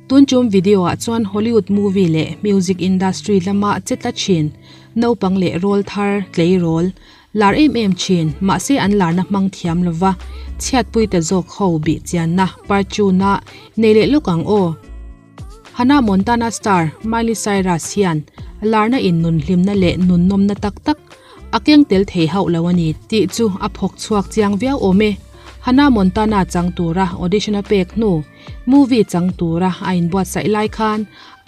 Tun tum video ah chuan Hollywood movie leh music industry lama che tla thin naupang leh rawl thar tleirawl lar em em thin mahse an larna hmang thiam lova chhiatpui ta zawk ho bih chianna parchuna nei leh lawk ang aw. Hannah Montana star Miley Cyrus hian larna in nun hlimna leh nun nawmna tak tak a keng tel thei hauh lo a ni tih chu a phawk chhuak chiang viau awm e. Hannah Montana chang tura audition a pek hnu movie chang tura a inbuatsaih lai khan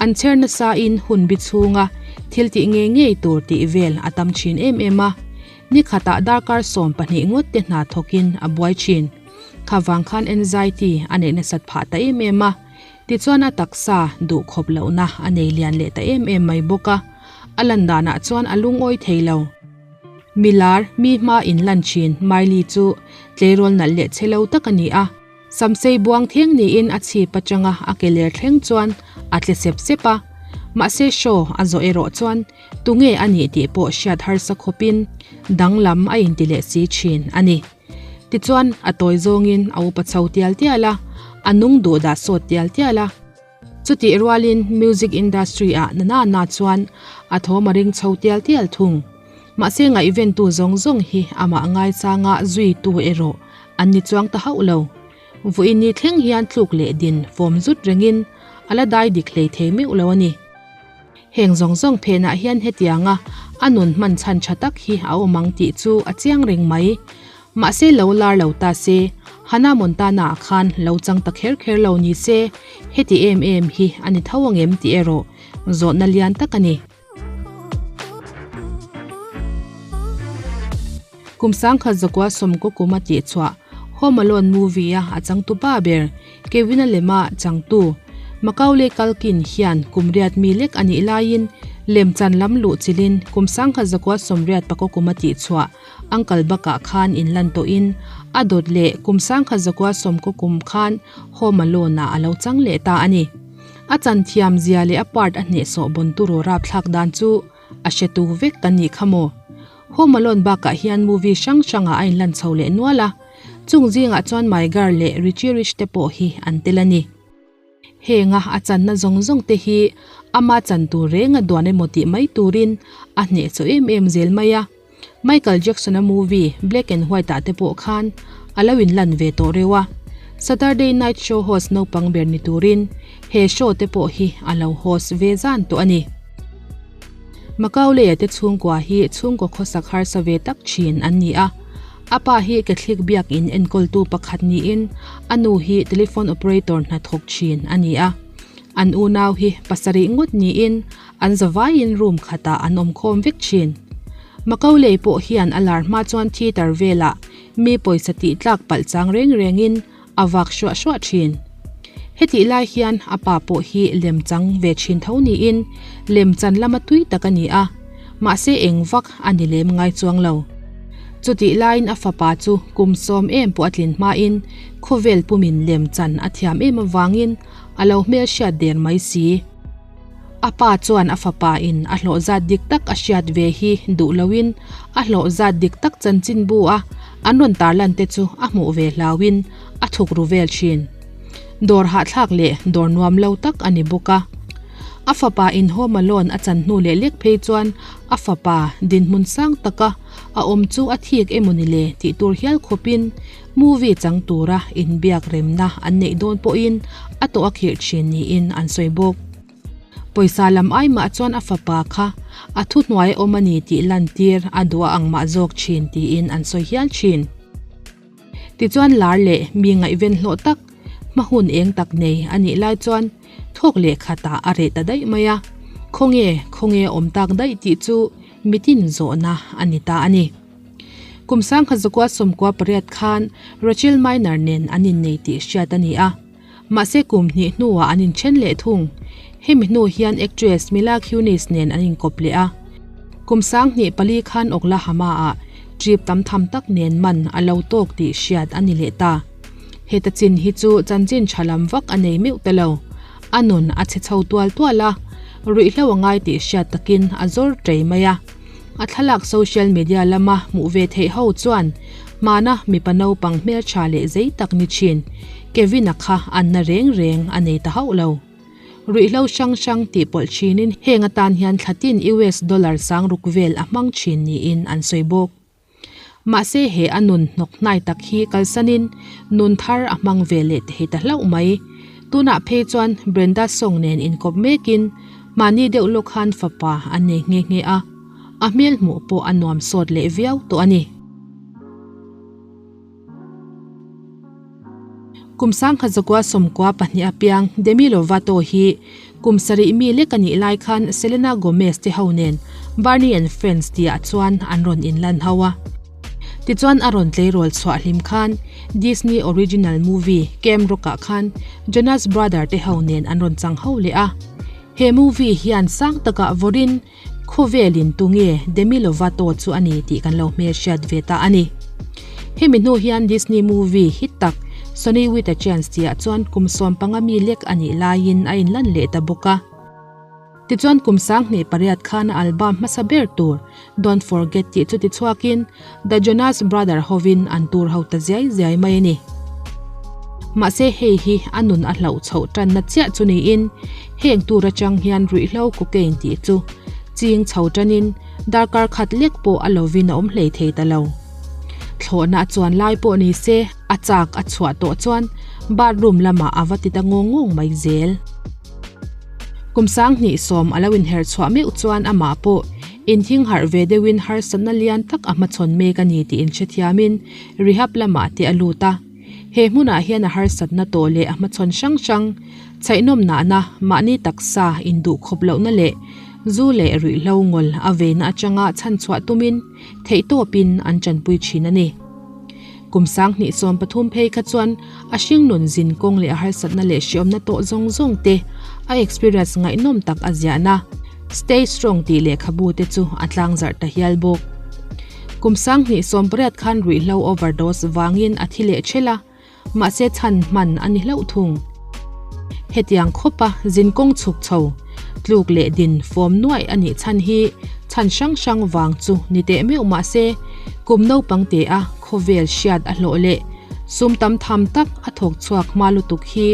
an chher nasa in hun bi chhunga thil tih ngei ngei tur tih vel a tam thin em em a. Ni khatah darkar 12 ngawt te hna thawkin a buai thin. Kha vang khan anxiety a neih nasat phah ta em em a. Tichuan a taksa duh khawp lohna a nei lian leh ta em em mai bawk a. A lan danah chuan a lungawi thei lo. Milar mi hma in lan thin Miley chu tleirawl nalh leh che lo tak a ni a. Samsei buang theng niin a chhip atanga a ke ler thleng chuan a tle sep sep a. Mahse show a zawh erawh chuan tunge a nih tih pawh hriat harsa khawpin danglam a inti leh si thin a ni. Tichuan a tawi zawngin a upa chho tial tial a, a nung duh dah sawt tial tial a. Chutih rualin music industry ah nana na chuan a thawm a ring chho tial tial thung. Mahse ngaihventu zawng zawng hi amah ngaichanga zuitu erawh an ni chuang ta hauh lo. Vawiin ni thleng hian tluk leh din fawm zut rengin a la dai dik hlei thei meuh lo a ni. Heng zawng zawng phenah hian hetianga a nun hman chhan tha tak hi a awm ang tih chu a chiang reng mai. Mahse lo lar lo ta se, Hannah Montana ah khan lo chang ta kher kher lo ni se, heti em em hi a ni tho ang em tih erawh zawhna lian tak a ni. Kum 1990 kum a tihchhuah Home Alone movie a a changtu pa ber Kevin-a lema changtu Macaulay Culkin hian kum riat mi lek a nih laiin lemchan lam luh chilin kum 1984 kum a tihchhuah Uncle Buck-ah khan inlan tawhin a dawt leh kum 1990 kum khan Home Alone-ah a lo chang leh ta a ni. A chan thiam zia leh a part a hnehsawh bawn turu rapthlak dan chu a hretu vek kan nih kha maw? Home Alone bakah hian movie hrang hrangah a inlan chho leh nual a, chung zingah chuan My Girl leh Richie Rich te pawh hi an tel a ni. Henga a channa zawng zawng te hi ama chan tur reng a duan emaw tih mai turin a hneh chho em em zel mai a. Michael Jackson-a movie Black and White ah te pawh khan a lo inlan ve tawh reuh a. Saturday Night Show host naupang ber ni turin he show te pawh hi a lo host ve zan tawh a ni. Macaulay-a te chhungkua hi chhungkaw khawsak harsa ve tak thin an ni a. A pa hi Catholic biakin enkawltu pakhat niin a nu hi telephone operator hnathawk thin a ni a. An unau hi pasarih ngawt niin an zavaiin room khatah an awm khawm vek thin. Macaulay pawh hian a lar hma chuan theatre velah mi pawisa tih tlak palh chang reng rengin a vak hruah hruah thin. Hetih lai hian a pa pawh hi lem chang ve thin tho niin lem chan lama tui tak a ni a, mahse eng vak a ni lem ngai chuang lo. Chutih laiin a fapa chu kum 10 em pawh a tlin hmain khawvel pumin lem chan a thiam em avangin a lo hmelhriat der mai si. A pa chuan a fapa in a hlawh zat dik tak a hriat ve hi duh loin a hlawh zat dik tak chanchin bu a an rawn tarlan te chu a hmuh ve hlauin a thuk ru vel thin. Dawr hahthlak leh dawr nuam lo tak a ni bawk a. A fapa in Home Alone a chan hnu leh lek phei chuan a fapa dinhmun sang taka a awm chu a thik emaw ni le tih tur hial khawpin movie chang tura inbiak remna an neih dawn pawhin a tawh a khirh thin niin an sawi bawk. Pawisa lam ai mah chuan a fapa kha a thuhnuai awm a ni tih lantir a duh a ang mah zawk thin tiin an sawi hial thin. Tichuan lar leh mi ngaihven hlawh tak hma hun eng tak nei a nih lai chuan thawk leh khatah a reh ta daih mai a, khawnge khawnge awm tak daih tih chu mitin zawhna a ni ta a ni. Kum 1998 khan Rachel Miner nen an innei tih hriat a ni a, mahse kum hnih hnuah an inthen leh thung. Hemi hnu hian actress Mila Kunis nen an inkawp leh a. Kum 2004 khan Oklahoma ah trip tam tham tak nen man a lo tawk tih hriat a ni leh ta. Heta chin hi chu chanchin tha lam vak a nei meuh ta lo. A nun a che chho tual tual a, ruihhlo a ngai tih hriat takin a zawr tei mai a. A thlalak social media lama hmuh ve theih ho chuan hmana mipa naupang hmeltha leh zei tak ni thin Kevin-a kha an na reng reng a nei ta hauh lo. Ruihhlo hrang hrang tih pawlh thinin heng atan hian thlatin US dollar 6000 vel a hmang thin niin an sawi bawk. Mahse he a nun hnawk hnai tak hi kalsanin nun thar a hmang ve leh thei ta hlauh mai. Tunah phei chuan Brenda Song nen inkawp mekin mahni deuh lawk khan fapa a nei nghe nghe a, a hmel hmuh pawh a nuam sawt leh viau tawh a ni. Kum 1994 a piang Demi Lovato hi kum sarih mi lek a nih lai khan Selena Gomez te ho nen Barney and Friends tihah chuan an rawn inlan ho a. Tichuan a rawn tleirawl chhuah hlim khan Disney original movie Camp Rock-ah khan Jonas Brother te ho nen an rawn chang ho leh a. He movie hian sang takah vawrin Khawvelin tunge Demi Lovato chu a ni tih kan lo hmelhriat ve ta a ni. Hemi hnu hian Disney movie hit tak Sonny with a Chance tihah chuan kum 15 mi lek a nih laiin a inlan leh ta bawk a. Tichuan kum 2008 khan a album hmasa ber tur Don't Forget tih chu tichhuakin The Jonas Brother hovin an tur ho ta ziai ziai mai a ni. Mahse hei hi a nun a hlauh chhoh tanna chiah chu niin heng tur atang hian ruihhlo cocaine tih chu ching chho tanin darkar khat lek pawh a lovin a awm hlei thei ta lo. Thlawhna a chuan lai pawh ni se a chak a chhuah tawh chuan bathroom lamah a va ti ta ngawng ngawng mai zel. Kum 2010 a lo inher chhuah meuh chuan amah pawh inthing harh ve deuhin harsatna lian tak a hmachhawn mek a ni tih inhrethiamin rehab lamah te a lut a. He hmunah hian a harsatna tawh leh a hmachhawn hrang hrang, chhaihnawm nahna, mahni taksa induhkhawp lohna leh zu leh ruihhlo ngawl a veina atanga chhanchhuah tumin theihtawpin an tanpui thin a ni. Kum 2013 phei kha chuan a hringnun zin kawng leh a harsatna leh hriawmna tawh zawng zawng te a experience ngaihnawm tak a ziahna Stay Strong tih lehkhabu te chu a tlangzarh ta hial bawk. Kum 2018 khan ruihhlo overdose vangin a thi leh ṭhelh a, mahse chhan hman a ni hlauh thung. Hetiang khawpa zin kawng chhuk chho, tluk leh din fawm nuaih a nih chhan hi chhan hrang hrang vang chu ni teh meuh mahse kum naupang te a khawvel hriat a hlawh leh sum tam tham tak a thawk chhuak hma lutuk hi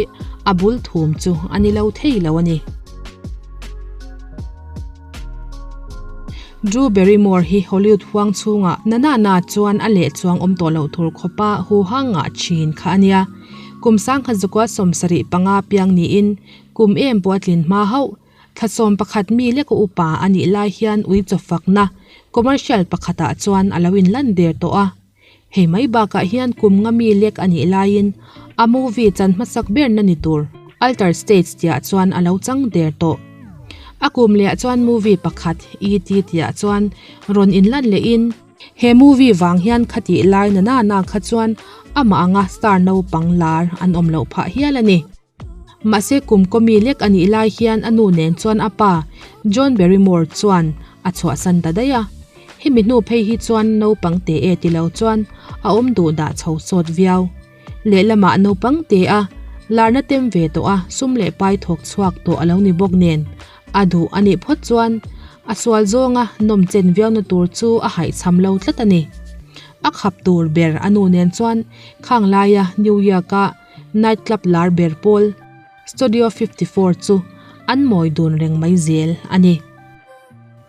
a bul thum chu a ni lo thei lo a ni. Drew Barrymore hi Hollywood huang chhungah na na na chuan a leh chuang awm tawh loh tur khawpa huha ngah thin kha a nia. Kum 1975 piang niin kum em pawh a tlin hma hauh. Thla 11 mi leka upa a nih lai hian ui chawfakna commercial pakhatah chuan a lo inlan der tawh a. Hei mai bakah hian kum nga mi lek a nih laiin a movie chan hmasak berna ni tur Alter States tihah chuan a lo chang der tawh. A kum lehah chuan movie pakhat ET tihah chuan rawn inlan lehin he movie vang hian khatih lai na na na kha chuan amah anga star naupang lar an awm loh phah hial a ni. Mahse kum kawmi lek a nih lai hian a nu nen chuan a pa John Barrymore chuan a chhuahsan ta daih a. Hemi hnu phei hi chuan naupang te e ti lo chuan a awm duh dah chho sawt viau. Lehlamah naupang te a larna tem ve tawh a sum leh pai thawk chhuak tawh a lo ni bawk nen a duh a nih phawt chuan a sual zawnga nawm chen viauna tur chu a haihchham lo tlat a ni. A khap tur ber a nu nen chuan khang laia New York-a Night club lar ber pawl Studio 54 chu an mawi dun reng mai zel a ni.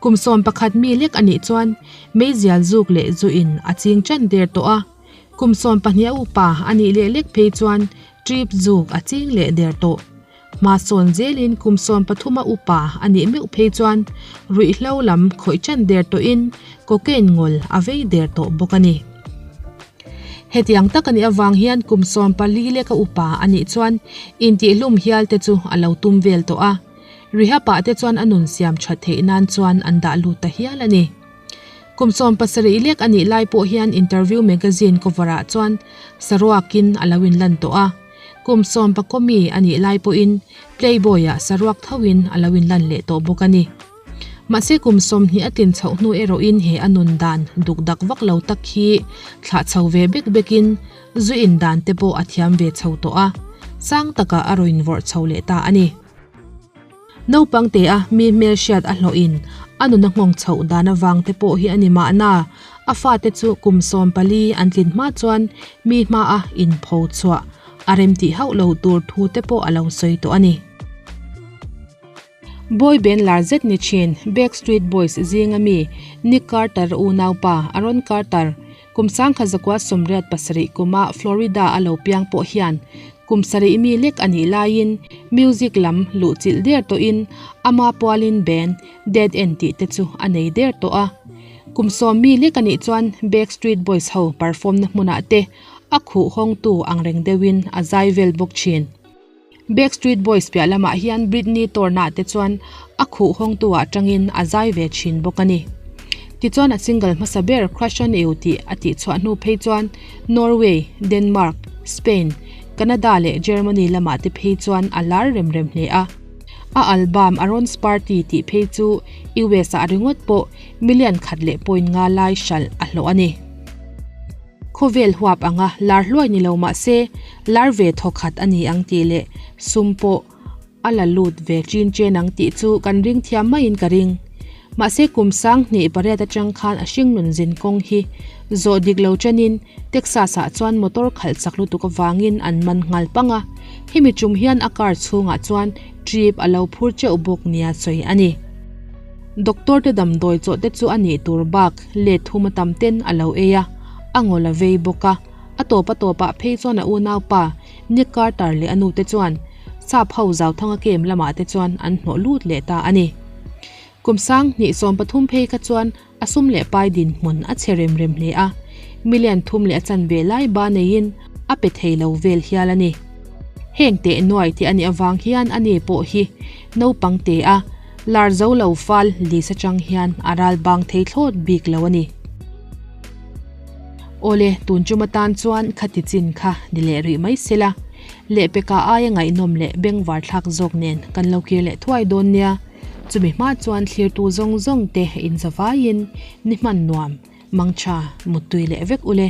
Kum 11 mi lek a nih chuan meizial zuk leh zu in a ching ṭan der tawh a. Kum 12 a upa a nih leh lek phei chuan trip zuk a ching leh der tawh. Hma sawn zelin kum 13 a upa a nih meuh phei chuan ruihhlo lam khawih ṭan der tawhin cocaine ngawl a vei der tawh bawk a ni. Hetiang tak a nih avang hian kum 14 leka upa a nih chuan intihhlum hial te chu a lo tum vel tawh a. Rehab-ah te chuan a nun siam that theih nan chuan an dah lut ta hial a ni. Kum 17 lek a nih lai pawh hian interview magazine cover-ah chuan saruakin a lo inlan tawh a. Kum 14 mi a nih lai pawhin Playboy-ah saruak thoin a lo inlan leh tawh bawk a ni. Mahse kum 20 a tlin chhoh hnu erawhin he a nun dan duk dak vak lo tak hi thlah chho ve bek bekin zu in dan te pawh a thiam ve chho tawh a, sang takah a rawn vawrh chho leh ta a ni. Naupang te a mi hmelhriat a hlawhin a nun a nghawng chhoh dan avang te pawh hi a ni mahna, a fate chu kum 14 an tlin hma chuan mi hmaa inpho chhuah a remtih hauh lo tur thu te pawh a lo sawi tawh a ni. Boy band lar zet ni thin Backstreet Boys zinga mi Nick Carter unaupa Aaron Carter kum 1987 kuma Florida a lo piang pawh hian kum sarih mi lek a nih laiin music lam luhchilh der tawhin ama pualin band Dead End tih te chu a nei der tawh a. Kum sawm mi lek a nih chuan Backstreet Boys ho perform na hmunah te a khuh hawngtu ang reng deuhin a zai vel bawk thin. Backstreet Boys piah lamah hian Britney tour-naah te chuan a khuh hawngtu-ah tangin a zai ve thin bawk a ni. Tichuan a single hmasa ber Crush on You tih a tihchhuah hnu phei chuan Norway, Denmark, Spain, Canada leh Germany lamah te phei chuan a lar rem rem hle a. A album Aaron's Party tih phei chu US-ah ringawt pawh million khat leh point nga lai hralh a hlawh a ni. Khawvel huap anga lar hluai ni lo mah se, lar ve thaw khat a ni ang tih leh sum pawh a la lut ve chin chen ang tih chu kan ring thiam maiin ka ring. Mahse kum sang hnih pariat atang khan a hringnun zin kawng hi zawh dik lo chenin Texas-ah chuan motor khalh chak lutuk avangin an man nghal pang a, hemi tum hian a car chhungah chuan trip a lo phur teuh bawk nia sawi a ni. Doctor te damdawi chawh te chu a nih tur bak let thum a tam ten a lo ei a, a ngawl a vei bawk a, a tawp a tawpah phei chuan a unaupa Nick Carter leh a nu te chuan sap ho Zauthanga kem lamah te chuan an hnawh lut leh ta a ni. Kum 2015 phei kha chuan a sum leh pai dinhmun a chhe rem rem hle a, million thum leh a chanve lai ba neiin a pe thei lo vel hial a ni. Heng teh nuai te a nih avang hian a ni pawh hi naupang te a lar zo lo fal lis atang hian a ral bang thei thlawt bik lo a ni. Awle, tun tum atan chuan khati chin kha ni leh rih mai sela, lehpeka aia ngaihnawm leh bengvar thlak zawk nen kan lo kir leh thuai dawn nia. Chumi hma chuan thlirtu zawng zawng te inzavaiin ni hman nuam, mangtha, muttui leh vek ule.